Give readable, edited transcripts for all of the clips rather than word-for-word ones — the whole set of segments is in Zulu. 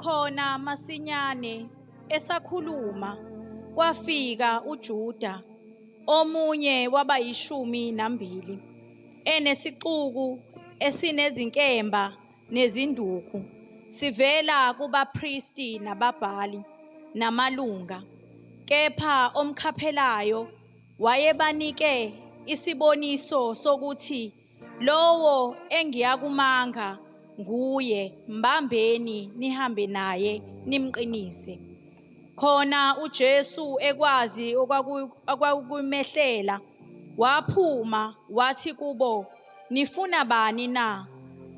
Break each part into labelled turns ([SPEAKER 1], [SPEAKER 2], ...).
[SPEAKER 1] Khona masinyane esakhuluma kwafika uJuda, omunye wabayishumi nambili, enesixuku esinezinkemba nezinduku, sivela kubapristi nababhali namalunga. Kepha omkhaphelayo wayebanike isiboniso sokuthi, lowo engiyakumanga nguye, mbambeni nihambe naye nimqinise. Khona uJesu ekwazi okwakumehlela, waphuma wathi kubo, nifuna bani na?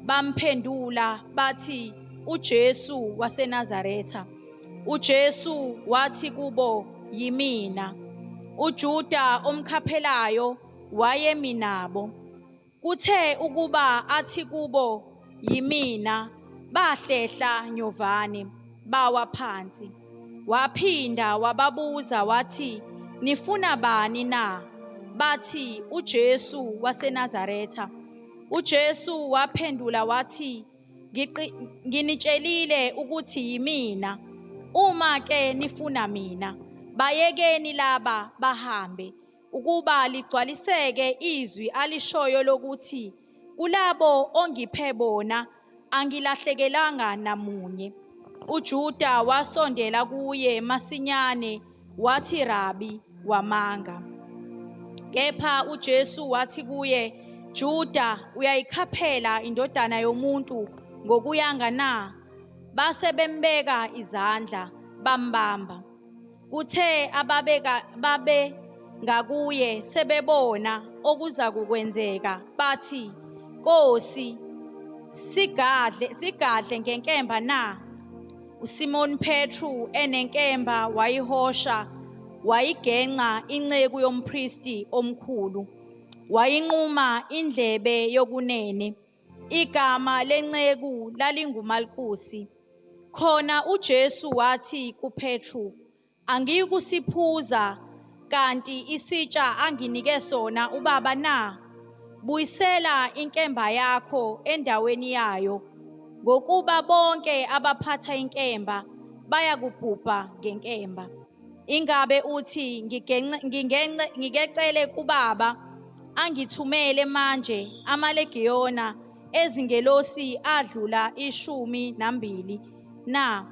[SPEAKER 1] Bamphendula bathi, uJesu waseNazaretha. uJesu wathi kubo, yimina. uJuda omkhaphelayo wayemi nabo. Kuthe ukuba athi kubo, yimina, bahlehla nyovane, bawa phansi. Waphinda wababuza wathi, nifuna bani na? Bathi, uJesu waseNazaretha. uJesu waphendula wathi, nginitshelile ukuthi yimina. Uma ke nifuna mina, bayekeni laba bahambe, ukuba ligcwaliseke izwi alishoyo lokuthi, kulabo ongiphe bona angilahlekelanga namunye. uJuda wasondela kuye masinyane wathi, Rabi, wamanga. Kepha uJesu wathi kuye, Juda, uyayikhaphela indodana yomuntu ngokuyanga na? Base bembeka izandla, bambamba. Kuthe babe ngakuye sebebona okuza kukwenzeka, bathi, Nkosi, sigadle ngenkemba na? uSimon Petru enenkemba wayihosha, wayigenca inceku yompristi omkhulu, wayinquma indlebe yokunene. Igama lenceku lalinguMalkusi. Khona uJesu wathi kuPetru, angiyikusiphuza kanti isitsha anginike sona uBaba na? Buyisela inkemba yakho endaweni yayo, ngokuba bonke abaphatha inkemba bayakubhubha ngenkemba. Ingabe uthi ngigecele kuBaba angithumele manje amalegiyona ezingelosi adlula 12 na?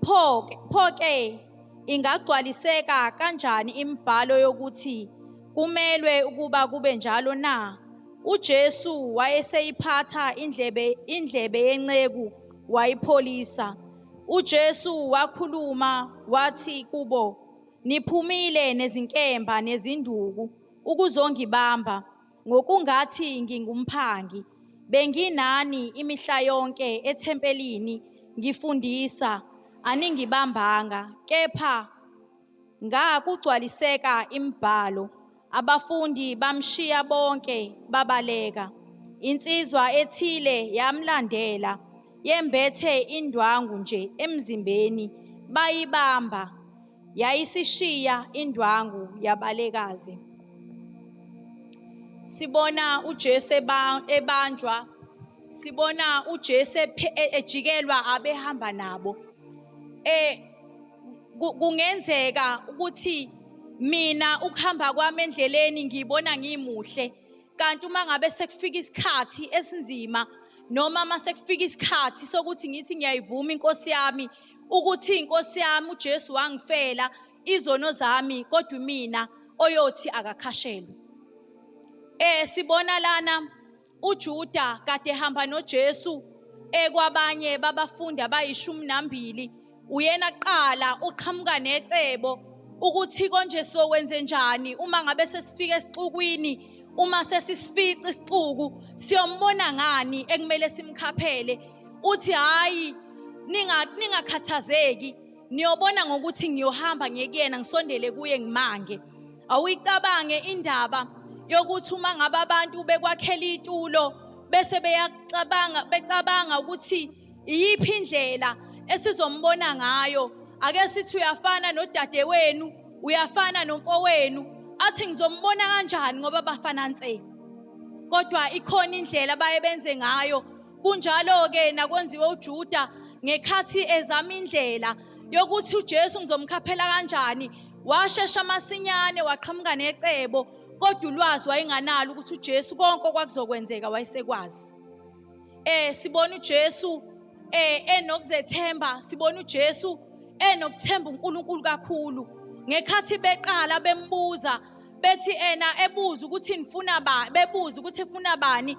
[SPEAKER 1] Pho-ke ingagcwaliseka kanjani imibhalo yokuthi kumelwe ukuba kube njalo na? uJesu wayeseyiphatha indlebe yenceku wayipholisa. uJesu wakhuluma wathi kubo, niphumile nezinkemba nezinduku ukuzongibamba ngokungathi ngingumphangi. Benginani imihla yonke ethempelini ngifundisa, aningibambanga, kepha ngakugcwaliseka imibhalo. Abafundi bamshiya bonke babaleka. Insizwa ethile yamlandela, yembethe indwangu nje emzimbeni, bayibamba, yayisishiya indwangu yabalekaze. Sibona uJesu ebanjwa, sibona uJesu ejikelwa abehamba nabo. Kungenzeka ukuthi mina ukuhamba kwami endleleni ngibona ngimuhle, kanti uma ngabe sekufika isikhathi esinzima noma mase kufika isikhathi sokuthi ngithi ngiyayivuma inkosi yami, ukuthi inkosi yami uJesu wangifela izono zami, kodwa mina oyothi akakhashelwe. Sibona lana uJuda kade ehamba noJesu ekwabanye babafundi abayishumi nambili. Uyena kuqala uqhamuka necebo ukuthi konje sokwenze njani uma ngabe sesifika esixukwini, uma sesisifica isixuku siyombona ngani ekumele simkhaphele. Uthi hayi, ningakhathazeki, niyobona ngokuthi ngiyohamba ngiyekuyena, ngisondele kuye ngimange. Awuyicabange indaba yokuthi uma ngabe abantu bekwakhela itulo bese becabanga ukuthi iyiphi indlela esizombona ngayo. Ake sithi uyafana nodadewenu, uyafana nomfowenu, athi ngizombona kanjani ngoba bafana nse. Kodwa ikhona indlela abaye benze ngayo. Kunjalo-ke nakwenziwe uJuda ngekhathi ezama indlela yokuthi uJesu ngizomkhaphela kanjani, washesha masinyane waqhamuka necebo, kodwa ulwazi wayenganalo ukuthi uJesu konke okwakuzokwenzeka wayesekwazi. Sibona uJesu enokuzethemba, sibona uJesu enokuthemba uNkulunkulu kakhulu. Ngekhathi beqala bembuza bethi ena ebuza ukuthi nifuna ba, bebuza ukuthi ifuna bani,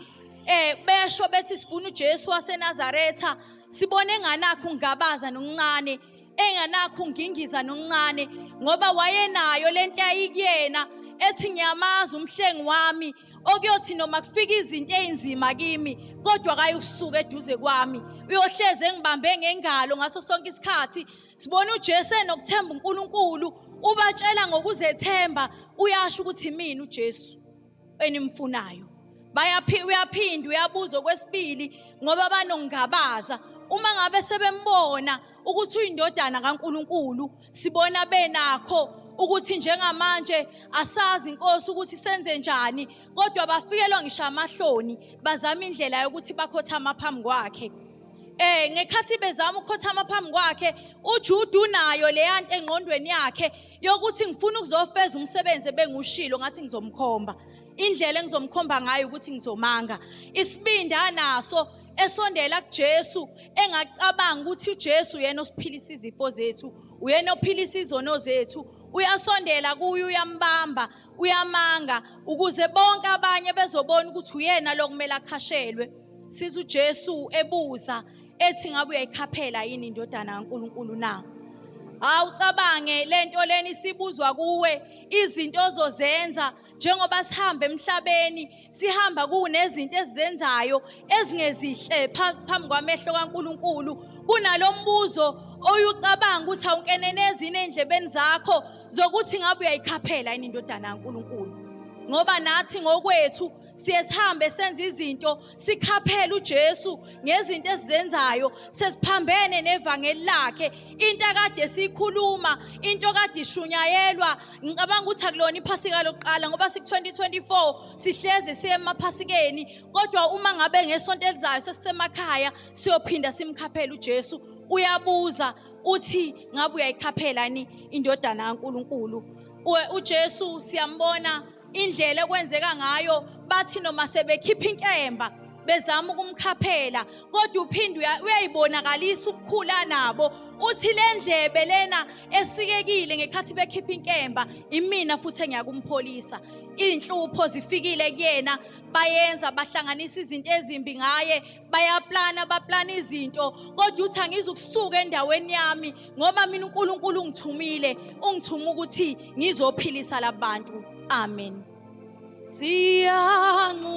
[SPEAKER 1] besho bethi sifuna uJesu waseNazaretha. Sibone enganakho ungabaza nokuncane, enganakho ungingiza nokuncane, ngoba wayenayo lento yayikuyena ethi ngiyamazi umhlengi wami, okuyothi noma kufika izinto ezinzima kimi kodwa akayukusuka eduze kwami, uyohleze engibambe ngengalo ngaso sonke isikhathi. Sibona uJesu enokuthemba uNkulunkulu, ubatshela ngokuzethemba, uyasho ukuthi mina uJesu enimfunayo. Uyaphinda uyabuza okwesibili ngoba banongabaza. Uma ngabe sebembona ukuthi uyindodana kaNkulunkulu, sibona benakho ukuthi njengamanje asazi inkosi ukuthi senze njani, kodwa bafikelwa ngisho amahloni, bazama indlela yokuthi bakhothama phambi kwakhe. Ngekhathi bezama ukukhothama phambi kwakhe, uJuda unayo leya nto engqondweni yakhe yokuthi ngifuna ukuzofeza umsebenzi ebengushilo, ngathi ngizomkhomba. Indlela engizomkhomba ngayo ukuthi ngizomanga. Isibindi anaso esondela kuJesu, engacabanga ukuthi uJesu uyena osiphilisa izifo zethu, uyena ophilisa izono zethu. Uyasondela kuye, uyambamba, uyamanga ukuze bonke abanye bezobona ukuthi uyena lo kumele akhashelwe. Siza uJesu ebuza ethi ngabe uyayikhaphela yini indodana kaNkulunkulu na? Awucabange lento leni isibuzwa kuwe, izinto ozozenza njengoba sihamba emhlabeni, sihamba kunezinto esizenzayo ezingezihle phambi kwamehlo kaNkulunkulu. Kunalombuzo oyucabanga ukuthi awunkenenezi endlebeni zakho zokuthi ngabe uyayikhaphela yini indodana kaNkulunkulu, ngoba nathi ngokwethu siye sihambe senze izinto sikhaphela uJesu ngezinto esizenzayo, sesiphambene nevangeli lakhe. Into akade siyikhuluma, into kade ishunyayelwa, ngicabanga ukuthi akulona iphasika lokuqala, ngoba siku 2024 sihleze siye emaphasikeni, kodwa uma ngabe ngesonto elizayo sesisemakhaya siyophinda simkhaphele uJesu. Uyabuza uthi ngabe uyayikhaphela ni indodana kaNkulunkulu? uJesu siyambona indlela ekwenzeka ngayo, bathi noma sebekhipha inkemba bezama ukumkhaphela, kodwa uphinde uyayibonakalisa ukukhula nabo. Uthi le ndlebe lena esikekile ngekhathi bekhipha inkemba, imina futhi engiyakumpholisa. Inhlupho zifikile kuyena, bayenza bahlanganisa izinto ezimbi ngaye, bayaplana, baplana izinto, kodwa uthi angizukusuka endaweni yami ngoba mina uNkulunkulu ungithumile, ungithuma ukuthi ngizophilisa labantu. Amen. Siyanxuse.